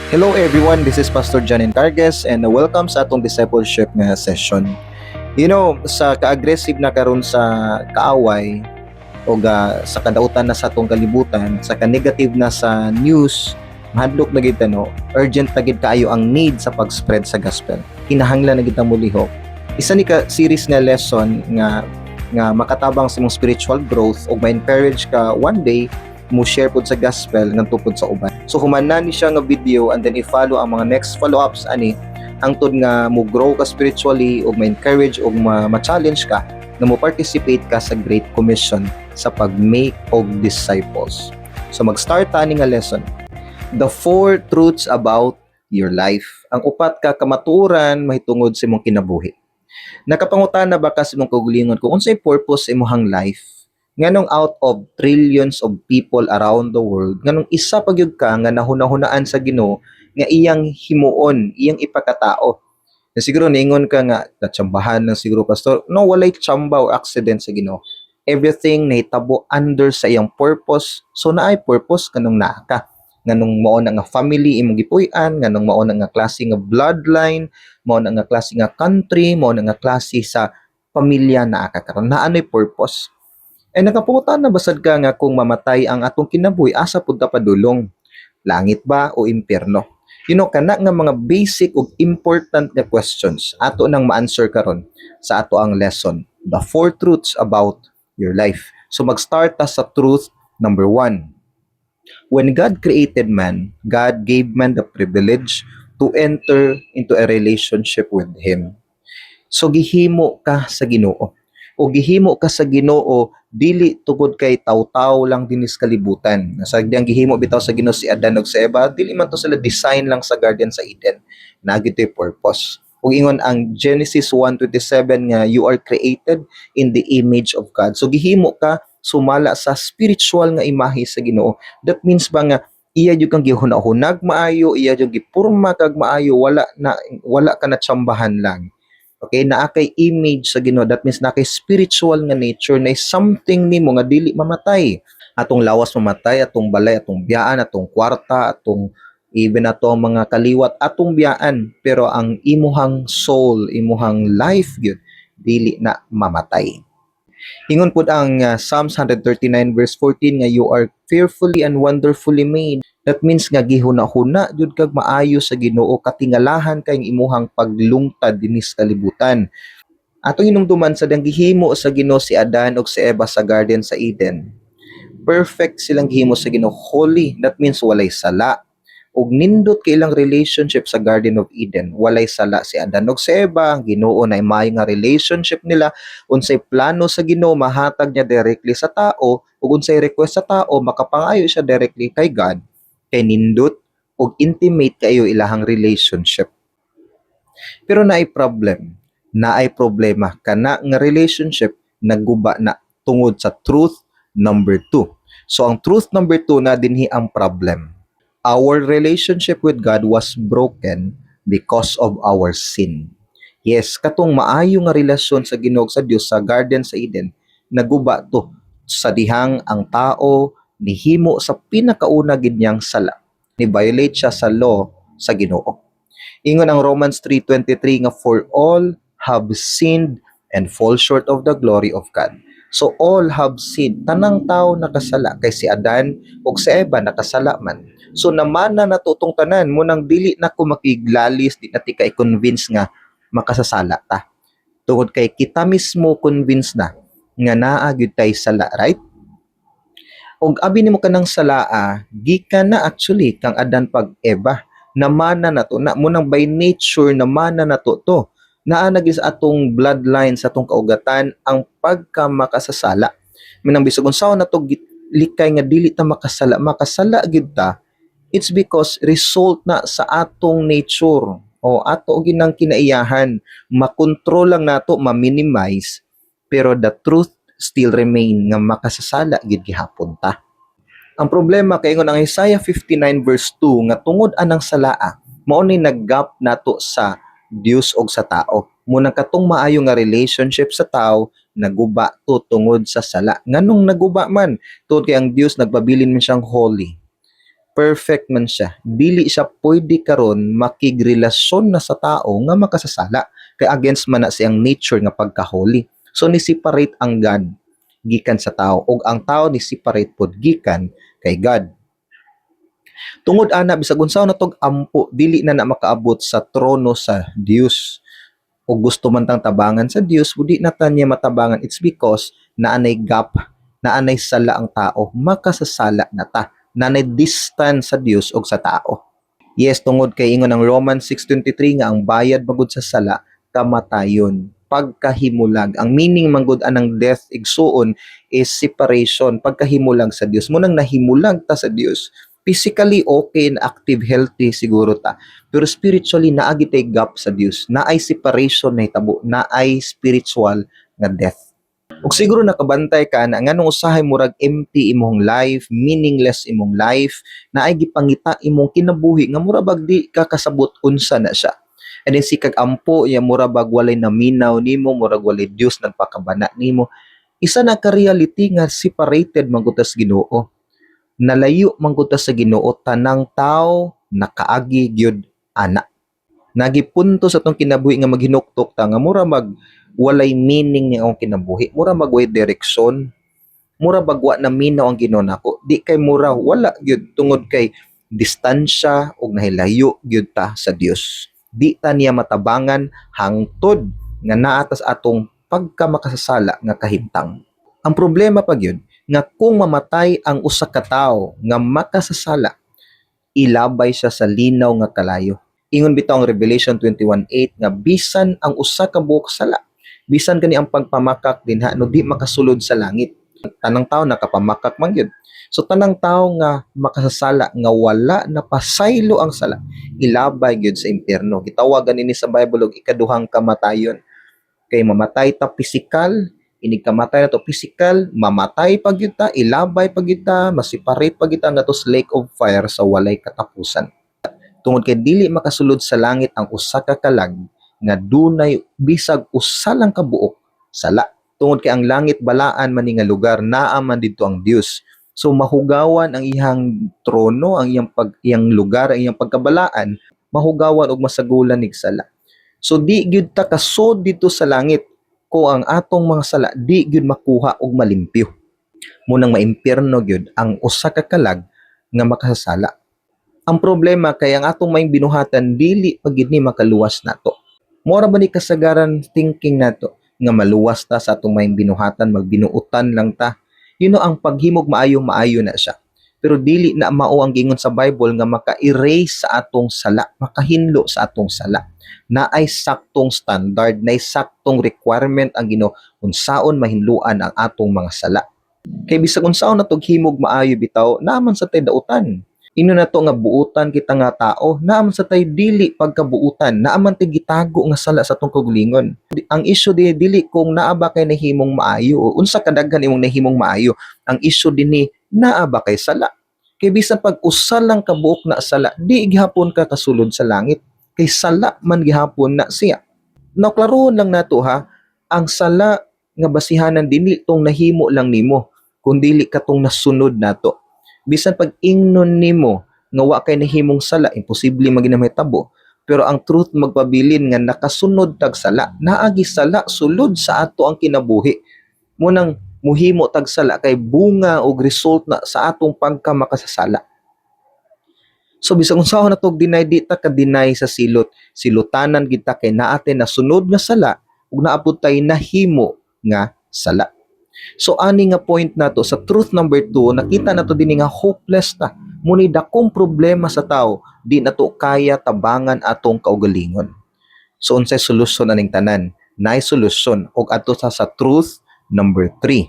Hello everyone, this is Pastor John Encargues and welcome sa atong discipleship nga session. Sa ka-aggressive na karon sa kaaway o sa kadautan na sa atong kalibutan, sa ka-negative na sa news, mahadlok na gid ta, no? Urgent na gid kaayo ang need sa pag-spread sa gospel. Kinahanglan na gid ta molihok. Isa ni ka series nga lesson nga nga makatabang sa imong spiritual growth ug ma-encourage ka one day mo share pud sa gospel ngadto pud sa uban. So humana ni siya nga video and then i-follow ang mga next follow-ups ani hangtod nga mo grow ka spiritually ug ma-encourage ug ma-challenge ka nga mo participate ka sa Great Commission sa pag-make og disciples. So mag-start ta ani nga lesson. The four truths about your life. Ang upat ka kamatuoran mahitungod sa imong kinabuhi. Nakapangutana ba ka sa imong kaugalingon kung unsay purpose sa imong life? Nganong out of trillions of people around the world, nganong isa pa gyud ka nga nahuna-hunaan sa Ginoo nga iyang himuon, iyang ipakatao? Na siguro niingon ka nga natsambahan lang siguro, Pastor. No, walay tsamba or accident sa Ginoo. Everything nahitabo under sa iyang purpose. So naay purpose kanong naa ka. Nganong mao na nga family imong gipuy-an, nganong mao na nga klase nga bloodline, mao na nga klase nga country, mao na nga klase sa pamilya naa ka karon. Naa nay purpose. Eh nakapangutan na basad ka nga kung mamatay ang atong kinabuhi, asa pud ta padulong? Langit ba o impyerno? Kana nga mga basic ug important nga questions ato nang ma-answer karon sa ato ang lesson, the four truths about your life. So mag-start ta sa truth number 1. When God created man, God gave man the privilege to enter into a relationship with Him. So gihimo ka sa Ginoo. O gihimo ka sa Ginoo dili tungod kay taw-taw lang dinis kalibutan. Sa diyang gihimo bitaw sa Ginoo si Adan ug si Eva, dili man to sila design lang sa garden sa Eden. Naa gyud purpose. Ug ingon ang Genesis 1:27 nga you are created in the image of God. So gihimo ka sumala sa spiritual nga imahe sa Ginoo. That means ba nga iya jud kang gihuna-hunag maayo, iya jud gipurma kag maayo, wala ka na tsambahan lang. Okay, naa kay image sa Ginoo. That means naa kay spiritual nga nature na something nimo nga dili mamatay. Atong lawas mamatay, atong balay, atong biyaan, atong kwarta, atong even ato ang mga kaliwat, atong biyaan, pero ang imuhang soul, imuhang life gyud dili na mamatay. Ingon pud ang Psalms 139 verse 14 nga you are fearfully and wonderfully made. That means nga gihuna-huna jud kag maayo sa Ginoo, katingalahan kay imuhang paglungtad dinis kalibutan. Atong hinumduman sa dang gihimo sa Ginoo si Adan ug si Eva sa garden sa Eden. Perfect silang gihimo sa Ginoo, holy. That means walay sala. Ug nindot kay ilang relationship sa Garden of Eden. Walay sala si Adan ug si Eva, ang Ginoo na maayo nga relationship nila. Unsay plano sa Ginoo mahatag niya directly sa tao ug unsay request sa tao makapangayo siya directly kay God kay nindot ug intimate kayo ilahang relationship. Pero naay problem, naay problema kana nga relationship nagguba na tungod sa truth number 2. So ang truth number 2 na dinhi ang problem. Our relationship with God was broken because of our sin. Yes, katong maayo nga relasyon sa Ginoo sa Dios sa garden sa Eden, naguba to sa dihang ang tao nihimo sa pinakauna gid niyang sala. Ni-violate siya sa law sa Ginoo. Ingon ang Romans 3:23 nga for all have sinned and fall short of the glory of God. So all have sinned. Tanang tao nakasala kay si Adan ug si Eva nakasala man. So namana na to tong tanan mo nang dili na ko makiglalis, di na ti ka i-convince nga makasasala ta. Tungod kay kita mismo convince na nga naa gyud tay sala, right? Og abi nimo kanang salaa, gikan na actually kang Adan pag Eva. Namana na to na mo nang by nature namana na to to. Naa na gyud sa atong bloodline, sa atong kaugatan ang pagka makasasala. Minang bisag unsaon na to likay nga dili ta makasala, makasala gyud ta. It's because result na sa atong nature o ato ginang kinaiyahan. Makontrol lang nato, ma-minimize, pero the truth still remain nga makasasala gid gihapon ta. Ang problema kay ingon ang Isaiah 59 verse 2 nga tungod anang salaa mao ni nag-gap nato sa Dios og sa tao. Munang katong maayo nga relationship sa tao naguba to tungod sa sala. Nganong naguba man? Tungod kay ang Dios nagpabilin man siyang holy. Perfect man siya. Dili siya pwede karon makigrelasyon na sa tao nga makasasala kay against man na siyang nature nga pagka-holy. So ni separate ang God gikan sa tao ug ang tao ni separate pod gikan kay God. Tungod ana, bisag unsa na tog ampo, dili na na makaabot sa trono sa Dios. O gusto man tang tabangan sa Dios, di na ta niya matabangan. It's because naanay gap, naanay sala ang tao, makasasala na ta, naanay distance sa Dios og sa tao. Yes, tungod kay ingon ang Romans 6:23 nga ang bayad magud sa sala kamatayon, pagkahimulag. Ang meaning manggod anang death, igsuon, is separation, pagkahimulag sa Dios. Munang nahimulag ta sa Dios. Physically okay and active, healthy siguro ta. Pero spiritually naa gyud gap sa Dios. Naay separation na hitabo, naay spiritual nga death. Ug siguro nakabantay ka na nganong usahay murag empty imong life, meaningless imong life, naay gipangita imong kinabuhi nga mura bag di ka kasabot unsa na siya. And then sikag ampo ya mura bag walay naminaw nimo, murag walay Dios nagpakabana nimo. Isa na ka reality nga separated man gud ta sa Ginoo. Nalayo man gud ta sa Ginoo, tanang tao nakaagi gyud ana. Nagipunto sa atong kinabuhi nga maghinuktok ta nga mura mag walay meaning ni akong kinabuhi, mura mag way direksyon, mura bag wa na minaw ang Ginoo nako. Di kay mura, wala gyud, tungod kay distansya ug nahilayo gyud ta sa Dios. Di ta niya matabangan hangtod nga naa ta sa atong pagkamakasasala nga kahimtang. Ang problema pa gyud nga kung mamatay ang usa ka tawo nga makasasala, ilabay siya sa linaw nga kalayo. Ingon bitaw ang Revelation 21:8 nga bisan ang usa ka buok sala, bisan kani ang pagpamakak dinha no, di makasulod sa langit. Tanang tao nakapamakak man gyud. So tanang tao nga makasasala nga wala na pasaylo ang sala, ilabay gyud sa impyerno. Gitawagan ini sa Bible og ikaduhang kamatayon. Kay mamatay ta pisikal, inig kamatay na to physical, mamatay pa gyud ta, ilabay pa gyud ta, ma-separate pa gyud ta ngadto sa lake of fire sa walay katapusan. Tungod kay dili makasulod sa langit ang usa ka kalag nga dunay bisag usa lang ka buok sala. Tungod kay ang langit balaan man ni nga lugar, naa man didto ang Dios. So mahugawan ang iyang trono, ang iyang pag iyang lugar, ang iyang pagkabalaan, mahugawan og masagulan nig sala. So di gyud ta kasod didto sa langit kung ang atong mga sala di gyud makuha og malimpyo. Munang maimpyerno gyud ang usa ka kalag nga makasasala. Ang problema kay ang atong maayong binuhatan dili pa gyud ni makaluwas nato. Mora ba ni kasagaran thinking nato nga maluwas ta sa atong maayong binuhatan, magbinuutan lang ta. Ang paghimog maayo, maayo na siya. Pero dili na mao ang giingon sa Bible nga maka-erase sa atong sala, makahinlo sa atong sala. Naay saktong standard, naay saktong requirement ang Ginoo unsaon mahinluan ang atong mga sala. Kay bisag unsaon natog himog maayo bitaw, naa man sa tay dautan. Ino na to nga buutan kita nga tao, naa man sa tay dili pagkabuutan, naa man tay gitago nga sala sa atong kaugalingon. Ang issue di dili kung naa ba kay nahimong maayo o unsa kadaghan imong nahimong maayo. Ang issue dinhi, naa ba kay sala. Kay bisan pag usa lang ka buok na sala, di gihapon ka kasulod sa langit. Kay sala man gihapon na siya. Now, klarohon lang nato ha, ang sala nga basihanan dinhi tong nahimo lang nimo, kun dili katong nasunod nato. Bisan pag ingnon nimo nga wa kay nahimong sala, imposible man gyud na mahitabo. Pero ang truth magpabilin nga nakasunod tag sala, naagi sala sulod sa ato ang kinabuhi. Munang muhimo tag sala kay bunga og result na sa atong pagkamakasasala. So bisag unsaon na tog deny, di ta ka deny sa silot. Silutanan kita kay naa tay nasunod nga sala ug naa pud tay nahimo nga sala. So ani nga point nato sa truth number 2, nakita nato dinhi nga hopeless ta. Muni dakong problema sa tao, di nato kaya tabangan atong kaugalingon. So unsay solusyon aning tanan? Naay solusyon ug adto sa truth number 3,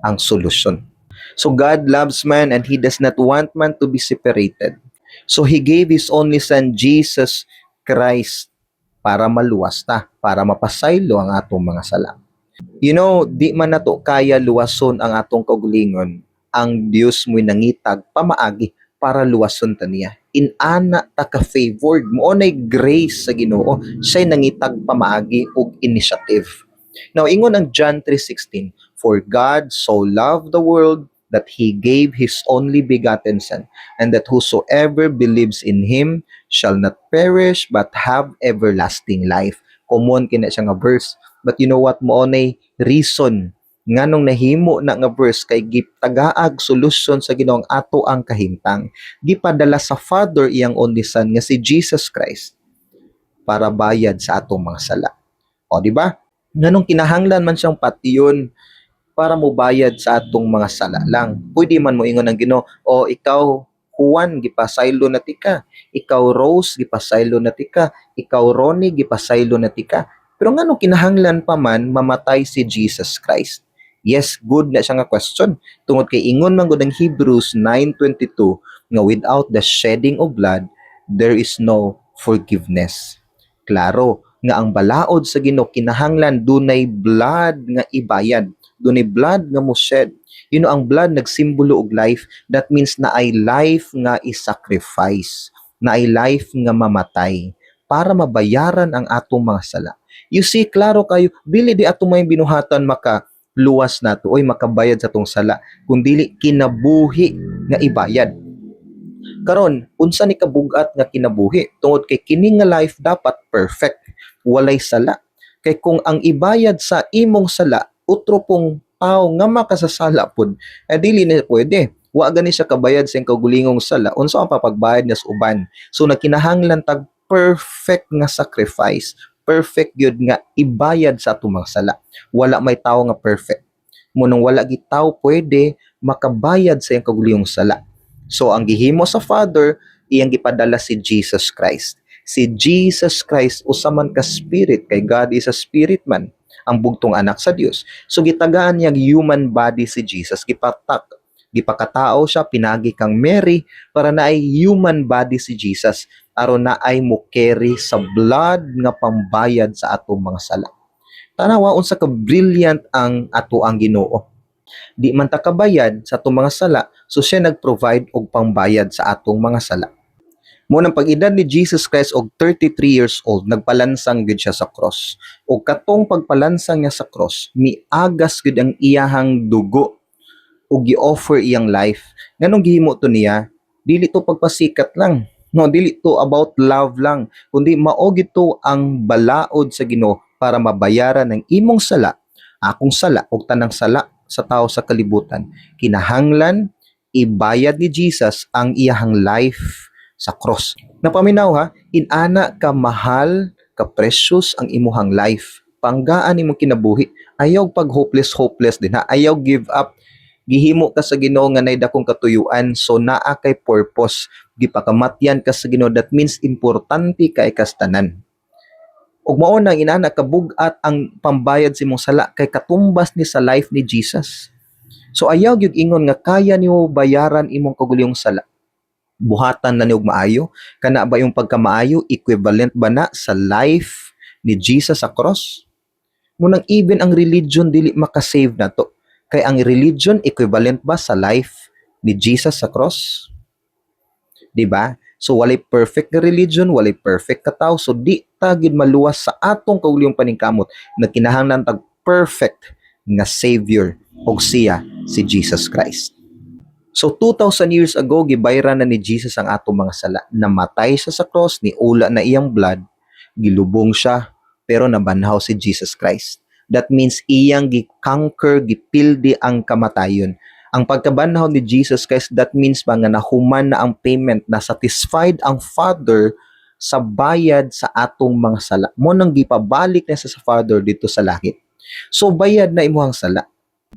ang solusyon. So God loves man and He does not want man to be separated. So He gave His only Son, Jesus Christ, para maluwas ta, para mapasaylo ang atong mga sala. Di man nato kaya luwason ang atong kaugalingon, ang Dios mo'y nangitag pamaagi para luwason ta niya. Inana ta ka favored, mao nay grace sa Ginoo, siya'y nangitag pamaagi og initiative. Now, ingon ang John 3:16, "For God so loved the world that he gave his only begotten Son, and that whosoever believes in him shall not perish but have everlasting life. Common kina siya nga verse. But you know what, mao nay reason nganong nahimo na nga verse, kay gitagaag solusyon sa Ginoo ang ato ang kahimtang. Gipadala sa Father iyang only Son nga si Jesus Christ para bayad sa atong mga sala. O, di ba? Nganong kinahanglan man siyang patyon para mobayad sa atong mga sala lang? Pwede man mo ingon ang Ginoo, "O ikaw, Juan, gipasaylo na tika. Ikaw, Rose, gipasaylo na tika. Ikaw, Ronnie, gipasaylo na tika." Pero nganong kinahanglan pa man mamatay si Jesus Christ? Yes, good na siya nga question. Tungod kay ingon man gud ang Hebrews 9:22 nga without the shedding of blood, there is no forgiveness. Klaro nga ang balaod sa Ginoo, kinahanglan dunay blood nga ibayad, dunay blood nga mo shed. Ang blood nagsimbolo og life. That means naay life nga i-sacrifice, naay life nga mamatay para mabayaran ang atong mga sala. You see, klaro kayo, dili di ato may binuhatan maka luwas nato oy makabayad sa atong sala, kun dili kinabuhi nga ibayad. Karon, unsa ni kabugat nga kinabuhi? Tungod kay kini nga life dapat perfect, walay sala. Kay kung ang ibayad sa imong sala utro pong tao nga makasasala pud, eh dili na pwede. Wa gani siya kabayad sa iyang kaugulingong sala, unsa ang papagbayad niya sa uban? So nagkinahanglan tag perfect nga sacrifice, perfect gyud nga ibayad sa atong mga sala. Wala may tao nga perfect. Mao nang wala gyud tao pwede makabayad sa iyang kaugulingong sala. So ang gihimo sa Father, iyang gipadala si Jesus Christ. Si Jesus Christ usa man ka spirit, kay God is a spirit man, ang bugtong anak sa Dios. So gitagaan niya human body si Jesus, gipatak, gipakatao siya pinagi kang Mary para naay human body si Jesus aron naay mo carry sa blood nga pambayad sa atong mga sala. Tanawa unsa ka brilliant ang ato ang Ginoo. Di man ta kabayad sa atong mga sala, so siya nag-provide og pangbayad sa atong mga sala. Mao nang pag-edad ni Jesus Christ og 33 years old, nagpalansang gid siya sa cross. Og katong pagpalansang niya sa cross, miagas gid ang iyahang dugo ug gi-offer iyang life. Nganong gihimo to niya? Dili to pagpasikat lang. No, dili to about love lang, kundi mao gito ang balaod sa Ginoo para mabayaran ang imong sala, akong sala ug tanang sala sa tao sa kalibutan. Kinahanglan ibayad ni Jesus ang iyahang life sa cross. Napaminaw ha, inana ka mahal, ka precious ang imuhang life. Panggaan imong kinabuhi. Ayaw pag hopeless hopeless din ha. Ayaw give up. Gihimo ka sa Ginoo nga nay dakong katuyuan, so naa kay purpose. Gipakamatyan ka sa Ginoo, that means importante kay kastanan. Ug mao nang inana kabug-at ang pambayad sa imong sala, kay katumbas ni sa life ni Jesus. So ayaw gyud ingon nga kaya nimo bayaran imong kaugalingong sala. Buhatan na ni og maayo, kana ba yung pagkamaayo equivalent ba na sa life ni Jesus sa cross? Mao nang even ang religion dili makasave nato. Kay ang religion, equivalent ba sa life ni Jesus sa cross? Di ba? So walay perfect nga religion, walay perfect ka tao. So di ta gid maluwas sa atong kaugalingong paningkamot. Nagkinahanglan tag perfect nga savior, og siya si Jesus Christ. So 2,000 years ago, gibayran na ni Jesus ang atong mga sala. Namatay siya sa cross, niula na iyang blood, gilubong siya, pero nabanhaw si Jesus Christ. That means iyang gi-conquer, gipildi ang kamatayon. Ang pagkabanhaw ni Jesus Christ, that means ba nga nahuman na ang payment, na satisfied ang Father sa bayad sa atong mga sala. Mao nang gipabalik na siya sa Father dito sa langit. So bayad na imuhang sala.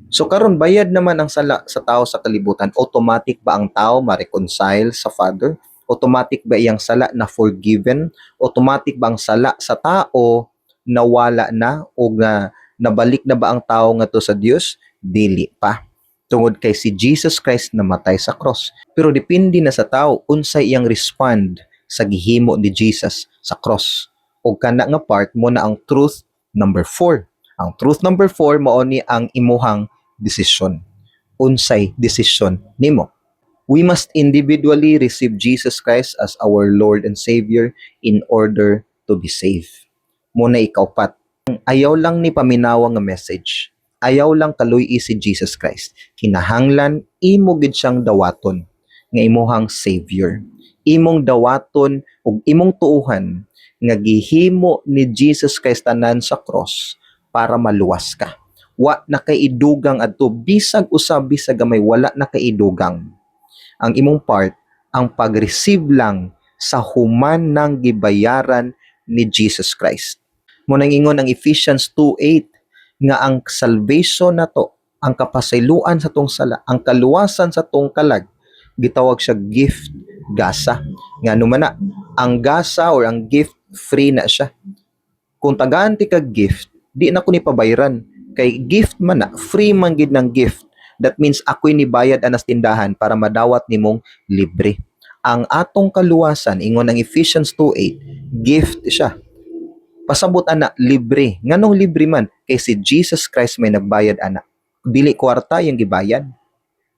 So karon, bayad naman ang sala sa tao sa kalibutan. Automatic ba ang tao ma-reconcile sa Father? Automatic ba iyang sala na forgiven? Automatic ba ang sala sa tao nawala na o nga nabalik na ba ang tao nga to sa Dios? Dili pa. Tungod kay si Jesus Christ namatay sa cross. Pero depende na sa tao unsay iyang respond sa gihimo ni Jesus sa cross. O kana nga part mao na ang truth number 4. Ang truth number 4, mao ni ang imuhang desisyon. Unsay desisyon nimo? We must individually receive Jesus Christ as our Lord and Savior in order to be saved. Mao na ikaupat. Ayaw lang ni paminawa nga message. Ayaw lang kaluy si Jesus Christ. Kinahanglan imo gid siyang dawaton nga imuhang Savior. Imong dawaton ug imong tuuhan nga gihimo ni Jesus Christ tanan sa cross para maluwas ka. Wa na kay idugang adto, bisag usa, bisag gamay, wala na kay idugang. Ang imong part ang pag-receive lang sa human ng gibayaran ni Jesus Christ. Mao nang ingon ang Ephesians 2:8 nga ang salvation nato, ang kapasayloan sa tong sala, ang kaluwasan sa tong kalag, gitawag siya gift, gasa. Nga man na, ang gasa or ang gift, free na siya. Kung tagaan ti ka gift, di na ko ni pabayran. Kay gift man na, free man gid ng gift. That means ako'y nibayad anas tindahan para madawat nimong libre. Ang atong kaluwasan, ingon ang Ephesians 2:8, gift siya. Pasabot ana, libre. Nganong libre man? Kay si Jesus Christ may nagbayad ana. Dili kwarta iyang gibayad.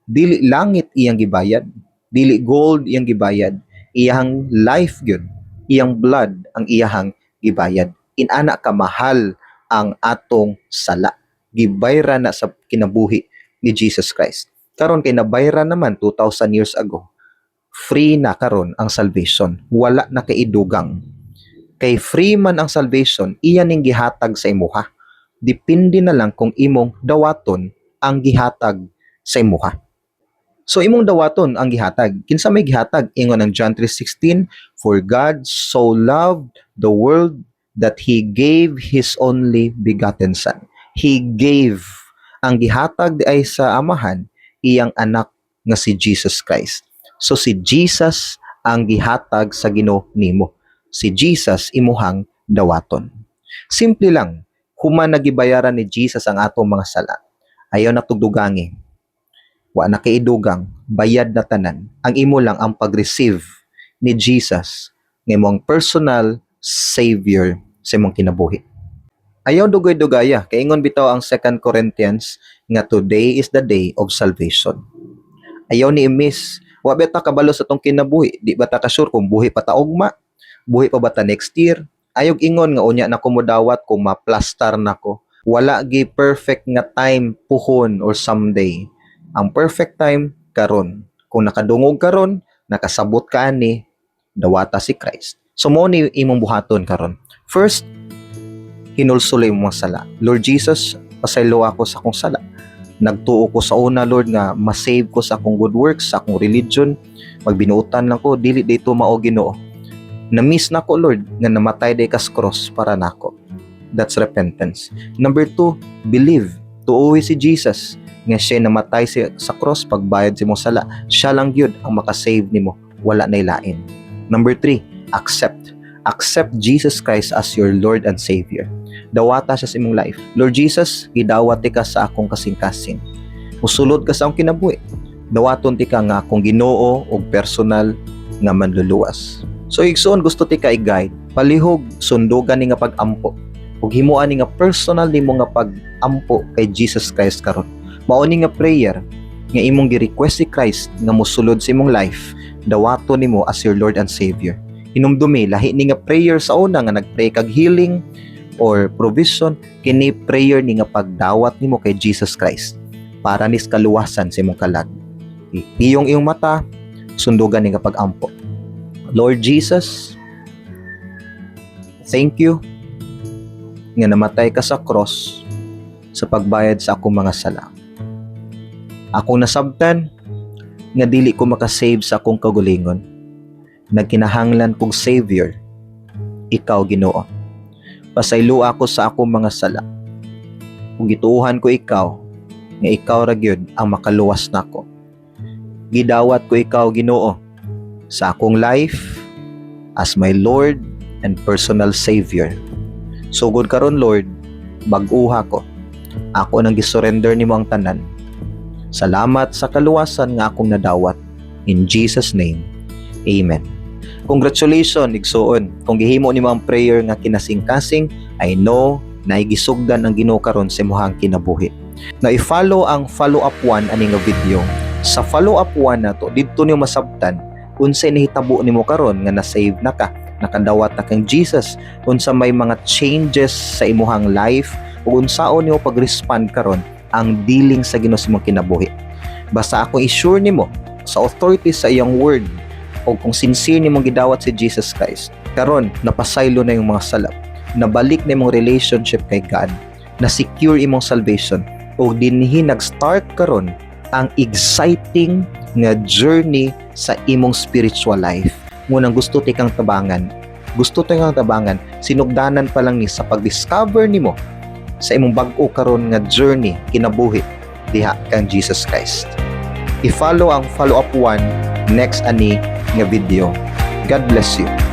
Dili langit iyang gibayad. Dili gold iyang gibayad. Iyang life gyud, iyang blood ang iyahang gibayad. Inana ka mahal ang atong sala. Gibayran na sa kinabuhi ni Jesus Christ. Karon kay nabayran naman 2,000 years ago, free na karon ang salvation. Wala na kaidugang. Kay free man ang salvation, iya ning gihatag sa imuha. Depende na lang kung imong dawaton ang gihatag sa imuha. So imong dawaton ang gihatag. Kinsa may gihatag? Ingon ang John 3:16, "For God so loved the world that He gave His only begotten Son." He gave. Ang gihatag di ay sa Amahan, iyang anak nga si Jesus Christ. So si Jesus ang gihatag sa Ginoo nimo. Si Jesus imuhang dawaton. Simple lang, human nagibayaran ni Jesus ang atong mga sala. Ayaw na tugdugangi. Wa na kay idugang, bayad na tanan. Ang imo lang ang pag-receive ni Jesus nga imong personal Savior sa imong kinabuhi. Ayaw dugay-dugaya, kay ingon bitaw ang 2 Corinthians nga today is the day of salvation. Ayaw ni i-miss. Wa ba ta kabalo sa tong kinabuhi? Di ba ta ka sure kung buhi pa ta ugma? Buhi pa ba ta next year? Ayaw ingon nga unya na ko modawat kung ma-plastar na ko. Wala gi perfect nga time puhon or someday. Ang perfect time karon. Kung nakadungog karon, nakasabot ka ani, dawata si Christ. So mo ni imong buhaton karon. First, hinulsulay mo mga sala. Lord Jesus, pasaylo ako sa akong sala. Nagtuo ko sa una, Lord, nga masave ko sa akong good works, sa akong religion. Magbinuotan lang ko, dili dito mao, Ginoo. Na-miss na ko, Lord, nga namatay day kas cross para nako. That's repentance. Number two, believe. Tuohi si Jesus nga siya namatay sa cross pagbayad sa imong sala. Siya lang gyud ang makasave nimo. Wala na lain. Number three, accept. Accept Jesus Christ as your Lord and Savior. Dawata siya sa imong life. Lord Jesus, gidawat ka sa akong kasing-kasing. Musulod ka sa akong kinabuhi. Dawaton tika nga akong Ginoo og personal nga manluluwas. So igsoon, gusto tika i-guide, palihog sundugan ni nga pag-ampo ug himuan ni nga personal nimo nga pag-ampo kay Jesus Christ karon. Mao ni nga prayer nga imong gi-request si Christ nga mosulod sa imong life, dawaton nimo as your Lord and Savior. Hinumdumi, lahi ni nga prayer sa una nga nagpray kag healing or provision. Kini prayer ni nga pagdawat nimo kay Jesus Christ para nis kaluwasan sa imong kalag. Iyong iyong mata, sundugan ni nga pag-ampo. Lord Jesus, thank you nga namatay ka sa cross sa pagbayad sa akong mga sala. Akong nasabtan nga dili ko makasave sa akong kagulingon. Nagkinahanglan kog Savior, ikaw, Ginoo. Pasaylo ako sa akong mga sala. Ug gituohan ko ikaw nga ikaw ra gyud ang makaluwas nako. Gidawat ko ikaw, Ginoo, sa akong life as my Lord and personal Savior. Sugod karon, Lord, bag-uha ko. Ako nang gisurrender nimo ang tanan. Salamat sa kaluwasan nga akong nadawat. In Jesus' name, Amen. Congratulations, igsuon. Kung gihimo nimo ang prayer nga kinasing-kasing, I know na gisugdan ang Ginoo karon sa imong kinabuhi. Na i-follow ang follow-up 1 ani nga video. Sa follow-up 1 nato, didto niyo masabtan unsay nahitabo nimo karon nga na-save na ka, nakadawat na kang Jesus, unsa may mga changes sa imuhang life ug unsaon nimo pag-respond karon Ang dealing sa Ginoo sa imong kinabuhi. Basta ako i-sure nimo sa authority sa iyang word o kung sincere nimong gidawat si Jesus Christ, karon napasaylo na yung mga sala, nabalik na imong relationship kay God, na secure imong salvation, o dinhi nag-start karon ang exciting nga journey sa imong spiritual life. Ngunang gusto ti kang tabangan, gusto ti kang tabangan, sinugdanan pa lang ni sa pag-discover nimo sa imong bag-o karon nga journey kinabuhi diha kang Jesus Christ. I-follow ang follow up one next ani nga video. God bless you.